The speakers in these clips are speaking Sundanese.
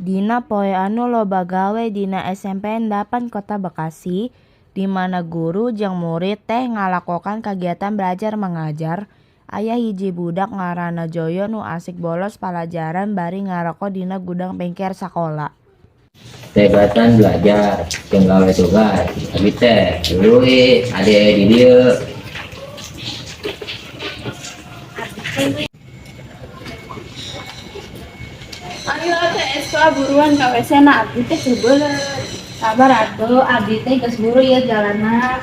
Dina poe anu loba gawe dina SMPN 8 Kota Bekasi, di mana guru jeung murid teh ngalakokan kagiatan belajar mengajar, aya hiji budak ngaranna Joyo nu asik bolos palajaran bari ngaroko dina gudang pengker sakola. Tebatan belajar jeung gawe tugas, abi teh tuluy ade di dieu. Ayo teh Eswa, buruan ka WC na, abdi teh kebelet. Sabar atuh, abdi teh geus buru ieu jalanna.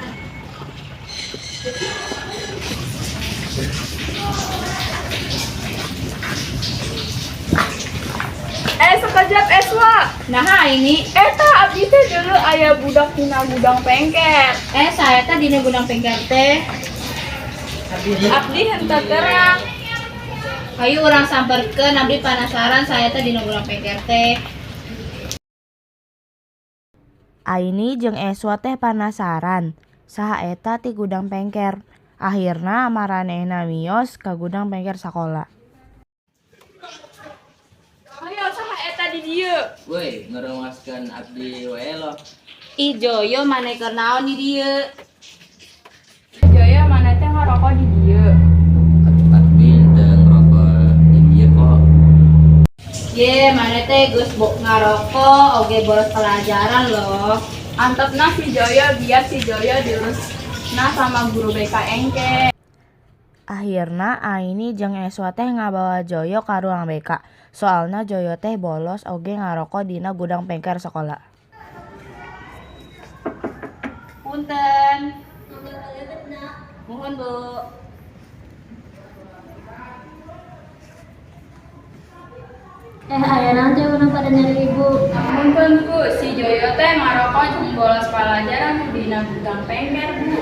Eh, sekejap, Eswa. Nah, ini Eta abdi teh dulu aya budak dina gudang pengker. Eh, saya teh dina gudang pengker teh. Abdi henteu terang. Hayu urang samperkeun, abdi penasaran saya teh dina gudang pengker teh. Aini jeung Eswa teh panasaran saha eta ti gudang pengker. Akhirna maranehna mios ka gudang pengker sakola. Ayo, saha eta di dieu? Woi, ngeremaskeun abdi wae lo. Ih Joyo, maneh keur naon di dieu? Joyo, maneh teh ngarokok di dieu? Abdi teu ngerokok di dieu kok. Ye, maneh teh geus ngarokok oge bolos pelajaran loh. Antepna si Joyo, biar si Joyo diurusna sama guru BK engke. Akhirna Aini jeung Eswa teh ngabawa Joyo ka ruang BK. Soalna Joyo teh bolos oge ngaroko dina gudang pengker sakola. Punten. Mohon, Bu. Eh, aya naon teh urang pada nyari ibu? Punten, Bu, si Joyo teh ngarokok jeung bolos palajaran dina gudang pengker, Bu.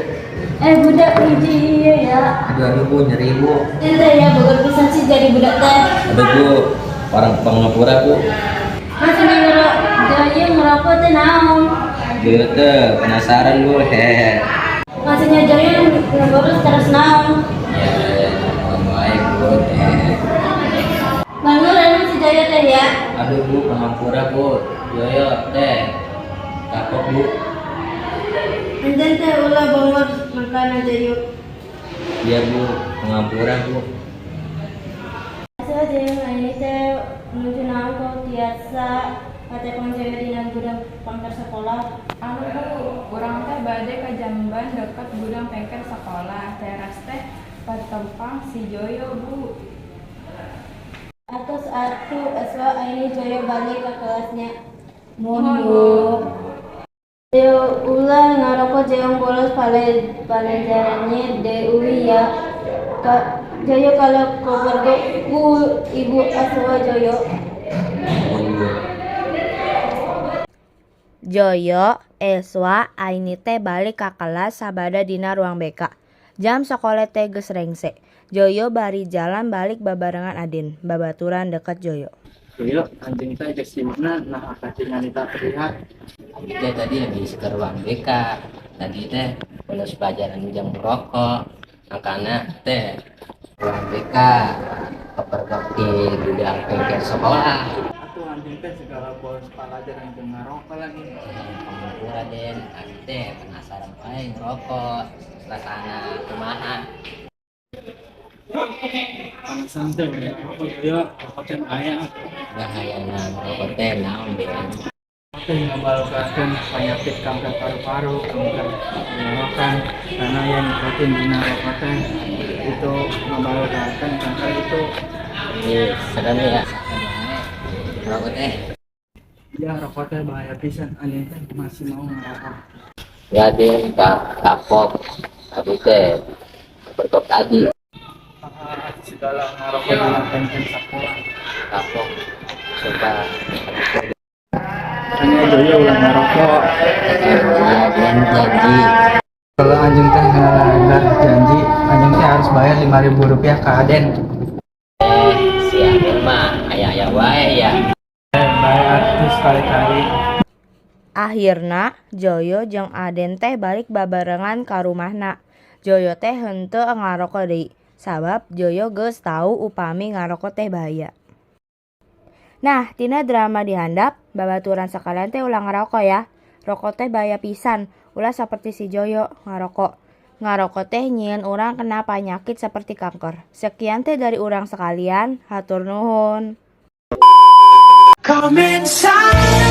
Eh, budak hiji iya ya. Aduh, aduh, Bu, nyeri, Bu. Ente ya boga pisan sih jadi budak teh. Aduh, Bu, orang pangapura, Bu. Masih ngerok Joyo ngerokok teh naon? Joyo teh penasaran, Bu, hehe. Maksudnya Joyo ngebolos terus naon? Ya, wae, Bu, hehe. Bangor emang si Joyo teh ya. Aduh, Bu, pangampura, Bu. Joyo teh kapok, Bu. Ente teh ulah bongor makana Joyo. Iya, Bu, pangampura, Bu. Asa jeung ini teh nuju naon kok tiasa patepang Joyo dina gudang pangker sekolah? Anu, Bu, urang teh bade ka jamban deket gudang pengker sekolah. Teras teh patempang si Joyo, Bu. Atos atuh, Eswa, Aini, Joyo balik ke kelasnya. Mohon, Bu. Joyo ulah ngarokok jeung bolos palajarannya deui ya. Joyo kalau kepergok ku ibu Aswa, Joyo. Mohon, Bu. Joyo, Eswa, Aini teh balik ka kelas sabada dina ruang BK. Jam sakola teh geus rengse. Joyo bari jalan balik babarengan Adin, babaturan deket Joyo. Joyo, anjing teh geus di mana, nah kacingan tak terlihat? Abdi teh tadi habis ke ruang BK. Tadi teh bolos pelajaran jam merokok. Makanya teh ruang BK kepergok di gudang pengker sekolah. Atuh anjing teh segala bolos pelajaran jeung ngarokok lagi. Pangampura, Den, abdi teh penasaran wae ngerokok. Suasana kumaha. Panasan teh ngarokok, Joyo, rokok teh aya. Bahayana ngerokok teh naon, Den? Teh ngabalukarkeun penyakit kanker paru-paru, kanker tenggorokan, karena ya nikotin dina rokok teh itu ngabalukarkeun kanker itu. Ih, serem ya. Rokok teh. Ya, rokok teh bahaya pisan, anjeun teh masih mau ngerokok? Ya deh, kapok. Tapi teh kepergok tadi. Ah, segala ngerokok dina pengker sekolah. Kapok. Coba. Hanya Joyo ulah ngerokok. Ya, Den, janji. Kalau anjeun teh ngelanggar janji, anjeun teh harus bayar Rp5.000 ke Aden. Eh, si Aden mah aya-aya wae ya. Eh, bayar tuh sekali-kali. Akhirna Joyo jeung Aden teh balik babarengan ka rumahna. Joyo teh henteu ngaroko deui, sabab Joyo geus tau upami ngaroko teh bahaya. Nah, tina drama di handap, babaturan sakalian teh ulah ngaroko ya. Rokok teh bahaya pisan, ulah saperti si Joyo ngaroko. Ngaroko teh nyieun urang kena panyakit seperti kanker. Sekian teh dari urang sekalian, hatur nuhun. Come inside.